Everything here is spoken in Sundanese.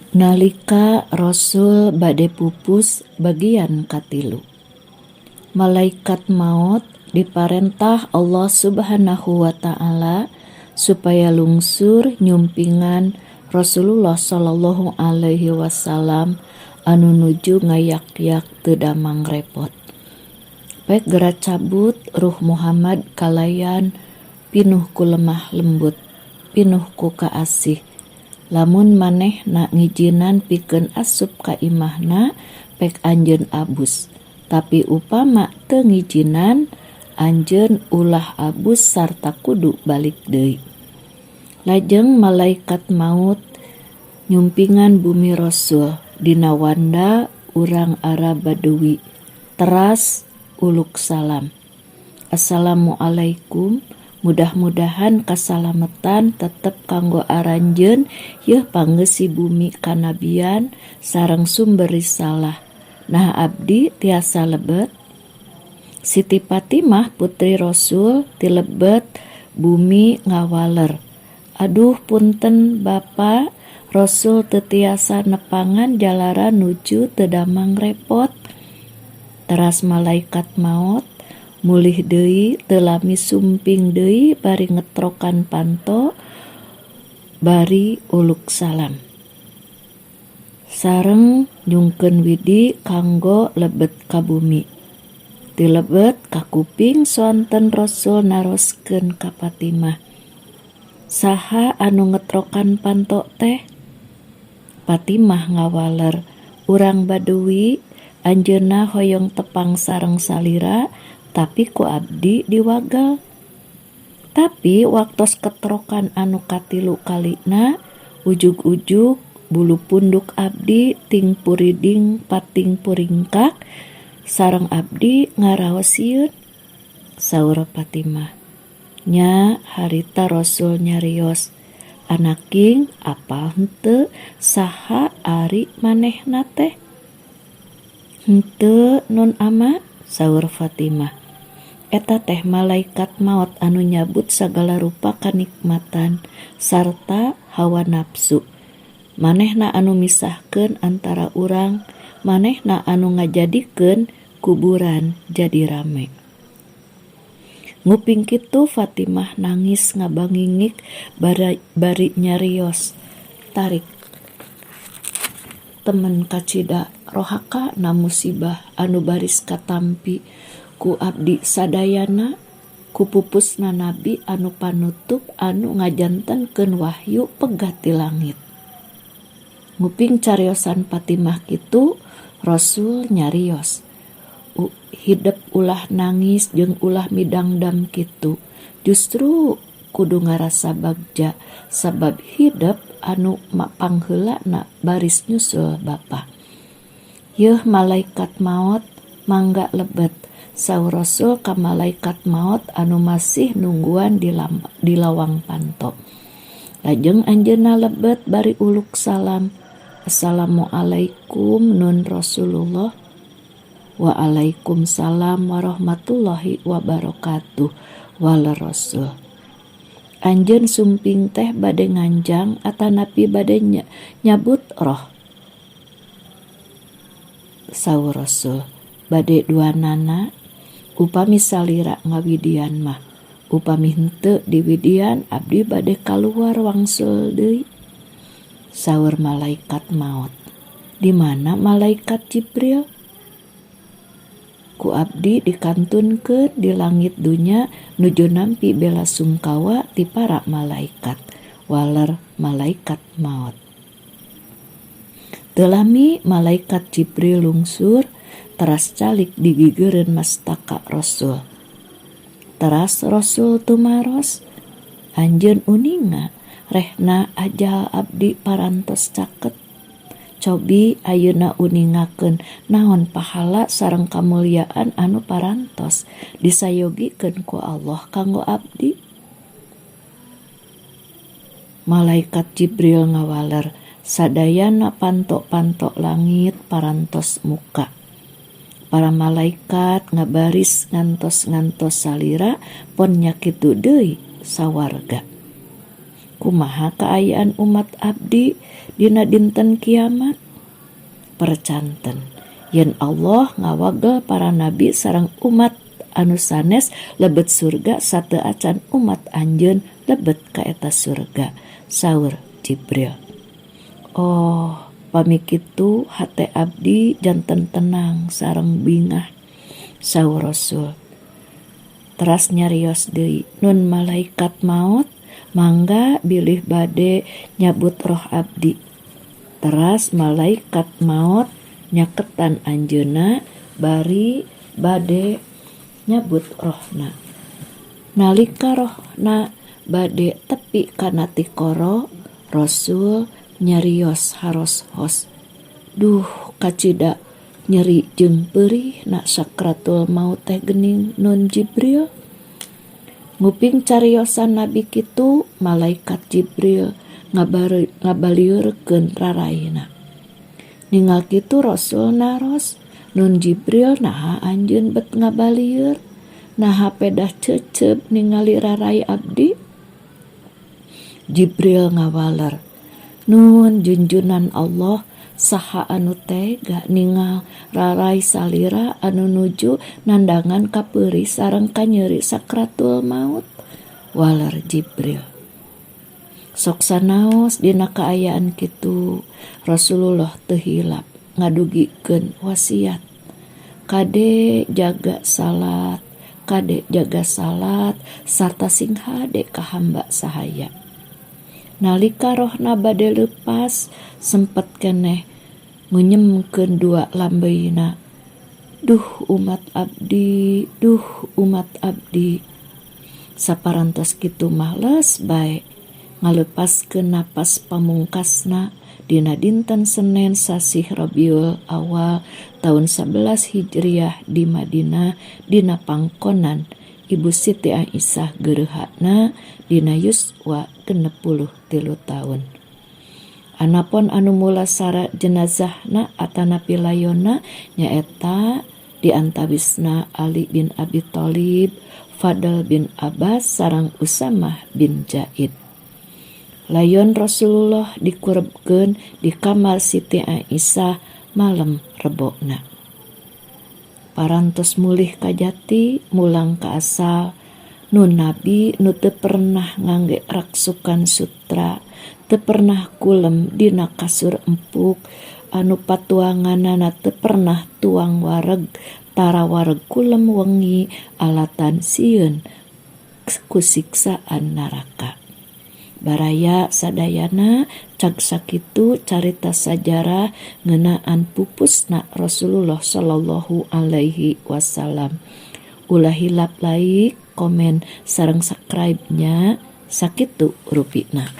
Nalika Rasul bade pupus bagian katilu. Malaikat maot diparentah Allah Subhanahu wa taala supaya lungsur nyumpingan Rasulullah sallallahu alaihi wasallam anu nuju ngayak-yak teu damang repot. Pek gera cabut ruh Muhammad kalayan pinuh ku lemah lembut, pinuh ku kaasih. Lamun manehna ngijinan pikeun asup ka imahna pek anjeun abus, tapi upama teu ngijinan anjeun ulah abus sarta kudu balik deui. Lajeng malaikat maut nyumpingan bumi Rasul dina wanda urang Arab Badui teras uluk salam. Assalamualaikum. Mudah-mudahan kasalametan tetep kanggo aranjeun yeuh pangeusi bumi kanabian sareng sumber risalah. Nah abdi tiasa lebet. Siti Fatimah putri Rasul tilebet bumi ngawaler. Aduh punten Bapa, Rasul teu tiasa nepangan jalaran nuju teu damang repot. Teras malaikat maot mulih deui teu lami sumping deui bari ngetrokan panto bari uluk salam. Sareng nyungkeun widi kanggo lebet ka bumi. Ti lebet ka kuping soanten Rasul naroskeun ka Fatimah. Saha anu ngetrokan panto teh? Fatimah ngawaler, urang Badui anjeunna hoyong tepang sareng salira tapi ku abdi diwagel. Tapi waktos ketrokan anu katilu kalina ujug-ujug bulu punduk abdi ting puriding pating puringkak sareng abdi ngaraos sieun. Saur Fatimah. Nya harita Rasul nyarios, anaking apal henteu saha ari manehna teh? Henteu nun ama, saur Fatimah. Eta teh malaikat maot anu nyabut sagala rupa kanikmatan sarta hawa nafsu. Manehna anu misahkeun antara urang, manehna anu ngajadikeun kuburan jadi rame. Nguping kitu Fatimah nangis ngabangingik bari nyarios. Tarik temen kacida rohaka na musibah anu baris katampi ku abdi sadayana ku pupusna nabi anu panutup anu ngajantenkeun wahyu pegat ti langit. Nguping cariosan Fatimah kitu Rasul nyarios. Hidep ulah nangis jeung ulah midangdam kitu. Justru kudu ngarasa bagja sabab hidep anu pangheulana baris nyusul bapa. Yeuh malaikat maot mangga lebet. Saur Rasul ka malaikat maot anu masih nungguan di lawang panto. Lajeng anjeunna lebet bari uluk salam. Assalamualaikum nun Rasulullah. Waalaikumsalam warahmatullahi wabarakatuh. Wala Rasul. Anjeun sumping teh bade nganjang atanapi bade nyabut roh. Saur Rasul bade duanana upami salira ngawidian mah. Upami henteu diwidian abdi bade kaluar wangsul deui. Saur malaikat maot. Di mana malaikat Jibril? Ku abdi dikantunkeun di langit dunya nuju nampi bela sungkawa ti para malaikat. Waler malaikat maot. Teu lami malaikat Jibril lungsur teras calik di gigireun mastaka Rasul. Teras Rasul tumaros, anjeun uninga rehna ajal abdi parantos caket. Cobi ayeuna uningakeun naon pahala sareng kamulyaan anu parantos disayogikeun ku Allah kanggo abdi. Malaikat Jibril ngawaler sadayana panto-panto langit parantos muka. Para malaikat ngabaris ngantos-ngantos salira pon nya kitu deui sawarga. Kumaha kaayaan umat abdi dina dinten kiamat? Percanten yen Allah ngawagel para nabi sareng umat anu sanes lebet surga sateuacan umat anjeun lebet ka eta surga, saur Jibril. Oh, pami kitu hate abdi janten tenang sareng bingah, saur Rasul. Teras nyarios deui, Nun malaikat maot, mangga bilih bade nyabut roh abdi. Teras malaikat maot nyaketan anjeunna bari bade nyabut rohna. Nalika rohna bade tepi kana tikoro, Rasul nyarios haros-hos, Duh, kacida nyeri jeung peurihna sakratul maut teh geuning, Nun Jibril. Nguping cariosan Nabi kitu, malaikat Jibril ngabaliurkeun raraina. Ningal kitu Rasul naros, Nun Jibril, naha anjeun bet ngabalieur? Naha pedah ceuceub ningali rarai abdi? Jibril ngawaler, Nun junjunan Allah, saha anu tega ningal rarai salira anu nuju nandangan kapeurih sareng kanyeri sakratul maut? Waler Jibril. Sok sanaos dina kaayaan kitu Rasulullah teu hilap ngadugikeun wasiat, Kade jaga salat, kade jaga salat sarta sing hade ka hamba sahaya. Nalika rohna bade leupas sempet keneh ngunyemkeun dua lambeina, Duh umat abdi, duh umat abdi. Saparantos kitu mah leus bae ngalepaskeun napas pamungkasna dina dinten Senen sasih Rabiul Awal taun 11 Hijriah di Madinah dina pangkonan Ibu Siti Aisyah gereuhana dina yuswa 63 taun. Anapon anu mulasara jenazahna atanapi layonna nyaeta di antawisna Ali bin Abi Thalib, Fadl bin Abbas sareng Usamah bin Zaid. Layon Rasulullah dikurebkeun di kamar Siti Aisyah malem Rebona. Parantos mulih ka jati, mulang ka asal, nun nabi nu teu pernah ngangge raksukan sutra, teu pernah kulem dina kasur empuk, anu patuanganana teu pernah tuang wareg, tara wareg kulem wengi alatan sieun ku siksaan naraka. Baraya sadayana, cag sakitu carita sajarah ngeunaan pupusna Rasulullah sallallahu alaihi wasallam. Ulah hilap like, komen, sareng subscribe nya. Sakitu rupina.